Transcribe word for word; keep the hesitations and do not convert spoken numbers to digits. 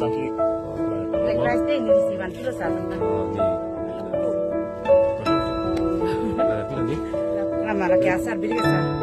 Black rice de ini isi vanpilo sir. Lama lagi asar bili ke sir.